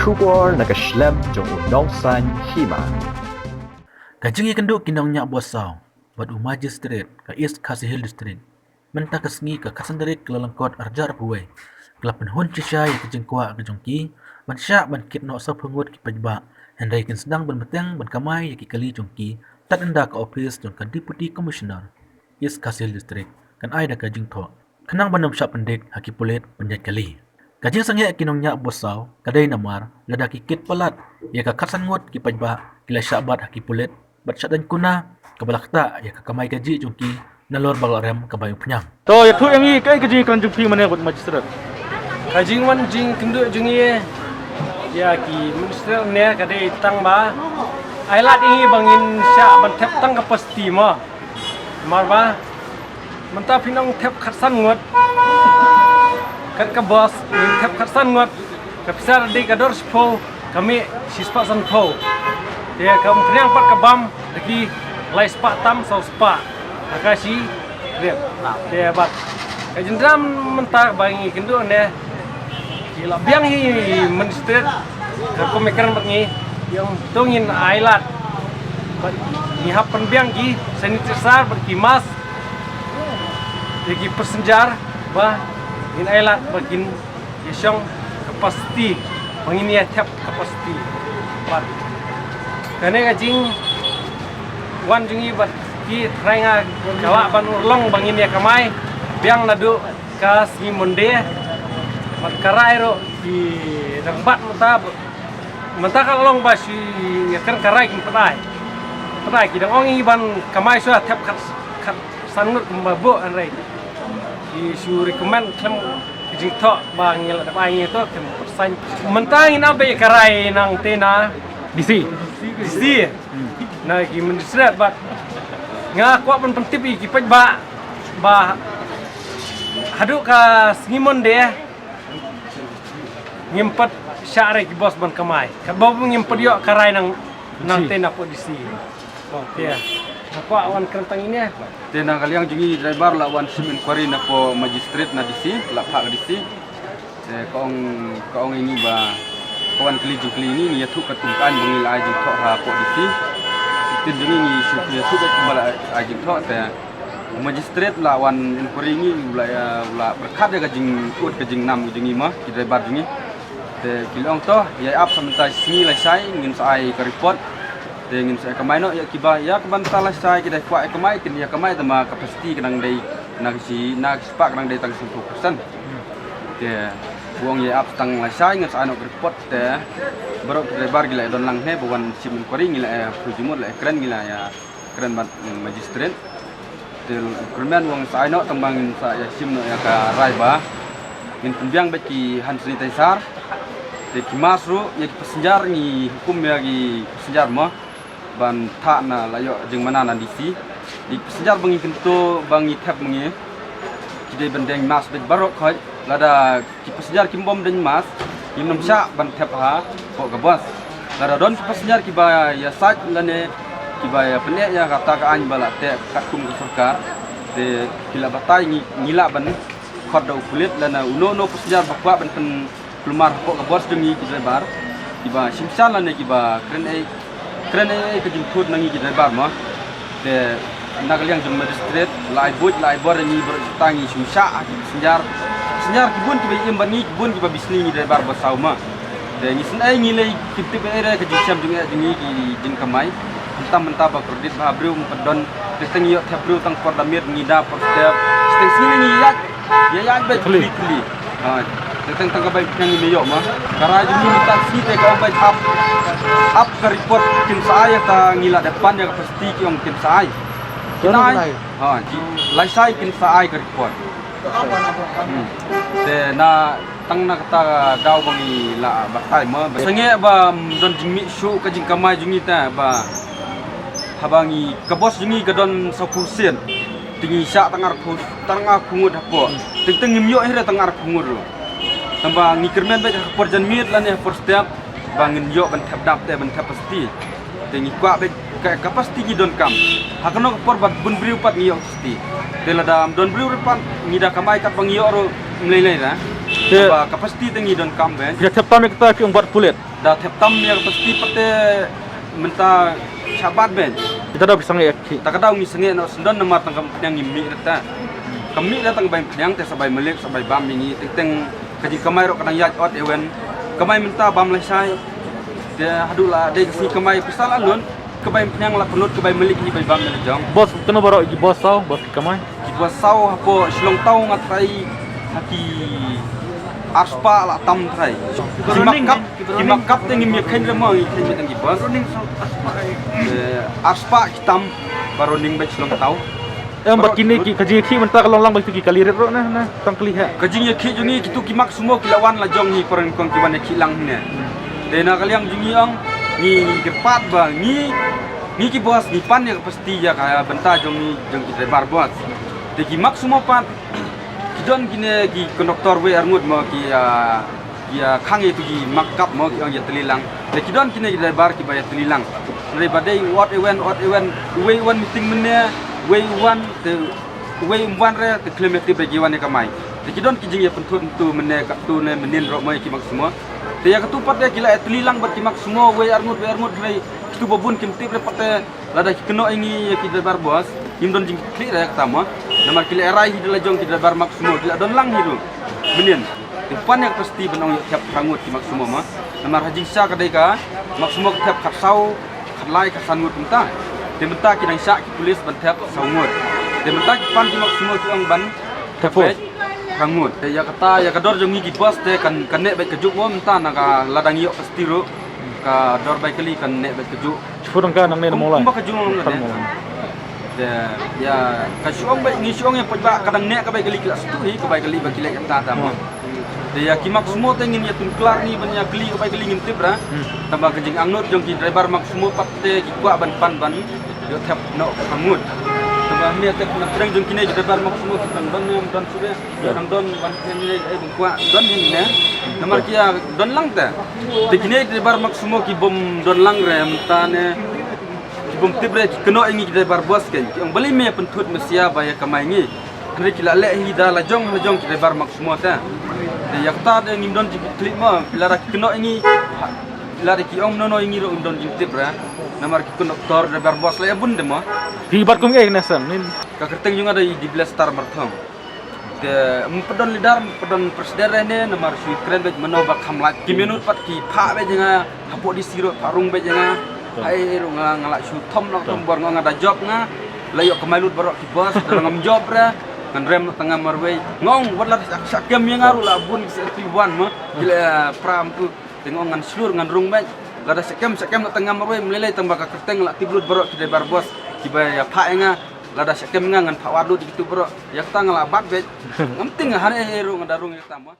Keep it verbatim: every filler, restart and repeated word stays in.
Khubor na ka shlem jong u nongsan hima. Ka jingïakynduh ki nongñiah bor saw bad u Magistrate ka East Khasi Hills District mynta ka sngi ka khatsan tarik Kyllalyngkot arhajar arphew wei ka la pynhun shisha ïa ka jingkwah ka jong ki ban shah ban kit noh sawphew ngut ki paidbah, hynrei kin sdang ban bteng ban kamai ïa ki kali jong ki tad ynda ka ophis jong ka Deputy Commissioner East Khasi Hills District kan ai da ka jingthoh khnang ban ym shah pyndik ha ki pulit pynjot kali. Ka jingsangeh ki nongñiah bor saw ka dei namar lada ki kit palat ïa ka khatsan ngut ki paidbah ki la shah bat ha ki pulit bad shah don kuna kaba la ktah ïa ka kamai kajih jong ki nalor ba la rem ka bai u pynïang. To ïathuh ïa ngi kaei ka jingkren jong phi mynne bad Magistrate. Ka jingwan jingkynduh jong ngi ïa ki Magistrate ne ka dei tang ba ai lad ïa ngi ba ngin shah ban thep tang ka pasti mo. Namar ba mynta phin ong thep khatsan ngut, kat ka bos ngin thep khatsan ngut, ka pisa dei ka dor shiphew, ka mih shispah sanphew. Te ka pynïang pat ka bam da ki lai spah tam saw spah ha ka shi rep. Te bad ka jingdram mynta ba ngi kynduh ne ki la biang hi Magistrate ka kum ïakren bad ngi, ïa to ngin ai lad bad ngi hap pynbiang ki sanitizer bad ki mask ïa ki passenger ba ngin ai lad ba kin ïa shong ka pasti ba ngin ïa thep ka pasti. Bad kane ka jingwan jong ngi bad ki trai nga ka lah ban urlong ba ngin ïa kamai biang naduh ka sngi Monday. Bad ka rai ruh ki dang bat mynta, mynta ka long ba shi ïa kren ka rai kin pynai. Pynai ki dang ong i ban kamai shuwa thep khat khatsan ngut kumba buh hynrei ki shu recommend khlem ka jingthoh ba ngi la dep ai ngi to khlem pyrshang. Mynta ngin ap ïa ka rai nangta na D C. D C. Na ki Magistrate bad nga kwah ban pyntip ïa ki paidbah ba haduh ka sngi Monday ngim pat shah re ki bos ban kamai. Katba ngim pat ïoh ka rai nang nangta na pdeng D C. Te nga kwah wan kren tang ine. Te na ka liang jong ngi driver la wan shim inquiry na pdeng Magistrate na D C, la phah ka D C. Te ka ong, ka ong ïa ngi ba ka wan kylli jingkylli ïa ngi, ngi ïathuh katkum ka aiñ ba ngi la ai jingthoh ha pdeng D C. Te jong ngi ngi shu ïathuh katkum ba la ai jingthoh te Magistrate la wan inquiry ïa ngi, u la, u la pyrkhat ïa ka jingud ka jingnam ka jong ngi ma ki driver jong ngi. Te ki la ong to ïa ap sa mynta sngi lashai ngin sa ai ka report. Te ngin sa kamai noh ïa kiba ïa ka bynta lashai ki dei kwah ïa kamai kin ïa kamai te ma ka pasti ka dang dei na ka shi na ka spah ka dang dei tang sanphew percent. Te u ong ïa ap tang lashai ngin sa ai noh ka report te baroh ki driver ki la don lang ne ba wan shim inquiry ngi la ïa pyrjumut la ïa kren ngi la ïa kren bad Magistrate. Te kyrmen u ong sa ai noh tang ba ngin sa ïa shim noh ïa ka rai ba ngin pynbiang bad ki hand sanitizer. Te ki mask ruh ïa ki passenger ngi hukum ïa ki passenger mo ban thah na la ïoh jingmana na D C. Ïa ki passenger ba ngi kyntu ba ngi thep ma ngi ki dei ban deng mask bad baroh khoit lada ki passenger kim bom deng mask ngim nym shah ban thep ha pdeng ka bos. Lada don ki passenger kiba ïa sait lane kiba ïa pyneh ïa kata ka aiñ ba la teh katkum ka sorkar te ki la batai ngi, ngi lah ban khot da u pulit lane uno uno passenger ba kwah ban pynkulmar ha pdeng ka bos jong ngi ki driver kiba shim shan lane kiba kren ei kren ei ei ka jingthut na ngi ki driver mo. Te na ka liang jong Magistrate la ai buit la ai bor ïa ngi baroh shata ngi shim shah ha ki passenger. Passenger ki bun kiba im bad ngi ki bun kiba bishni ngi driver bos saw ma. Te ngi sngewsih ngi lei kim tip ei re ka jingshem jong eh jong ngi ki jingkamai. Mynta mynta ba kordit ba ha briew mynta don te teng ïoh thep briew tang por da miet ngi da por step. Te sngi ngi ïaid ïa ïa ba khli khli. Ha. Te teng tang ka bai pynïang ngi ïoh ma. Ka rai jong ngi mynta sngi te ka ong bai ap ap ka report kin sa ai ïa ka ngi la dep pan ïa ka pasti ki ong kin sa ai. Kin ai. Ha, ji lai sai kin sa ai ka report. Hmm. Te na tang na kata ka daw ba ngi la batai ma. Sangeh ba don jingmih shuh ka jingkamai jong ngi ta ba haba ngi ka bos jong ngi ka don sawphew sien. Te ngi shah tang arphew tang arphew ngut hapoh. Teng teng ngim ïoh hi re tang arphew ngut ruh. Tang ba ngi kyrmen bad ha por janmiet lane ha por step ba ngin ïoh ban thep dap te ban thep pasti. Te ngi kwah bad ka, ka pasti ngi donkam. Ha kano ka por bad bun briew pat ngi ïoh pasti. Te lada ym don briew ruh pat ngi da kamai kat ba ngi ïoh ruh ym lei lei ra. Te ba capacity te ngi donkam beit. Ïa thep tam ïa kata ki ong bat pulit. Da thep tam ïa capacity pat te mynta shabat beit. Kita da phi sangeh ïa ki. Ta ka daw ngi sangeh noh sendon namar tang ka pynïang ngi mih rta. Ka mih da tang bai pynïang te sa bai malik sa bai bam ïa ngi teng teng ka jingkamai ruh ka dang ïaid ot ewen. Kamai mynta bam lashai. Te haduh la dei ka sngi kamai pisa la lut. Ka bai pynïang la pynlut ka bai malik hi bai bam na jong. Boss, kano baroh ki boss saw, boss ki kamai? Ki boss saw hapoh Shillong Town nga trai ha ki arspah la tam trai. Ki markap, ki markap te ngim ïa khein re mo, ngi khein beit tang ki boss. Eh, arspah ki tam baroh ning beit Shillong Town. Em, bad kine ki, ka jingïakhih mynta ka long lang bad kitu ki kali rit ruh na, na tang kali ha. Ka jingïakhih jong ngi kitu ki mak sumo ki la wan la jong ngi, para nyngkong ki wan ïakhih lang ne. Te na ka liang jong ngi ong ngi, ngi kyrpad ba ngi, ngi ki boss ngi pan ïa ka pasti ïa ka bynta jong ngi jong ki driver boss. Te ki mak sumo pat ki don kine ki conductor wei arngut mo ki, ah, ïa khang ïa tu ki markap mo ki ong ïa tylli lang. Te ki don kine ki driver ki ba ïa tylli lang. Hynrei ba dei wat ewen, wat ewen, wei wan meeting mynne, wei wan te, wei wan re te khlem ïa tip re ki wan ïa kamai. Te ki don ki jingïa pynthut tu mynne ka tu ne mynnin ruh mo ïa ki mak sumo. Te ïa katu pat ïa ki la ïa tylli lang bad ki mak sumo wei arngut, wei arngut hynrei kitu ba bun kim tip re pat te Lada ki kynnoh ïa ngi ïa ki driver bus, ngim don jingkitkhlieh re kata mo. Namar ki la rai hi da la jong ki driver mak sumo, ki la don lang hi ruh. Mynnin. Te pan ïa ka pasti ban ong ïa thep phra ngut ki mak sumo mo. Namar ha jingshisha ka dei ka mak sumo ka thep khatsaw, khatlai, khatsan ngut mynta. Te mynta ki dang shah ki pulit ban thep saw ngut. Te mynta ki pan ki mak sumo ki ong ban thep phra ngut. Te ïa kata, ïa ka dor jong ngi ki bus te kan, kan neh beit kajuh mo mynta na ka lada ngi ïoh pasti ruh. Ka dor bai kali kan neh beit kajuh. Shiphew tyngka nangne na Mawlai. Kumba ka jong ngan. Te ïa ka shu ong beit, ngi shu ong ïa paidbah ka dang neh ka bai kali ki la sdang hi, ka bai kali ba ki leh kata ta mo. Te ïa ki mak sumo te ngin ïa tun klar ngi ban ïa kali ka bai kali ngim tip ra. Tangba ka jingangnud jong ki driver mak sumo pat te ki kwah ban pan ban ïoh thep noh ka ngut. Tangba hynne te na pdeng jong kine ki driver mak sumo ki tang don ne don shuh re. Ïa dang don wan kine ne, eh, bym kwah don hi ne. Namar ki ïa don lang te. Te kine driver mak sumo ki bym don lang re mynta ne. Ki bym tip re ki kynnoh ïa ngi ki driver bus kein. Ki ong balei me pynthut me sia ba ïa kamai ngi. Hynrei ki la leh hi da la jong la jong ki driver mak sumo te. Te ïa kata te ngim don jingkitkhlieh mo. Lada ki kynnoh ïa ngi. Lada ki ong no no ïa ngi ruh ngim don jingtip re. Namar ki conductor driver bus la ïa bun te mo. Phi bat kum ei ne sang nin. Ka kyrteng jong nga dei Diblestar Marthong. Te ym pat don leader, ym pat don president re ne, namar shu kren beit mano ba kham lait. Ki minot pat ki phah beit ïa nga, hapoh D C road phah rung beit ïa nga. Ai ruh nga, nga la shu thom la thom bor nga, nga da jop nga. La ïoh kamai lut baroh ki bus, da ngam jop re. Ngan rem tang nga marwei. Nga ong wat la shah kem ïa nga ruh la bun ki sa tu wan mo. Ki la pram tu. Te nga ong ngan shlur ngan rung beit. Lada shah kem, shah kem la tang nga marwei, ym lei lei tang ba ka kyrteng la tip lut baroh ki driver bus. Ki ba ïa phah ïa nga. Lada shah kem nga ngan phah wad lut kitu baroh. Ïa kata nga la bat beit. Ngam tieng nga hane ruh nga da rung ïa kata mo.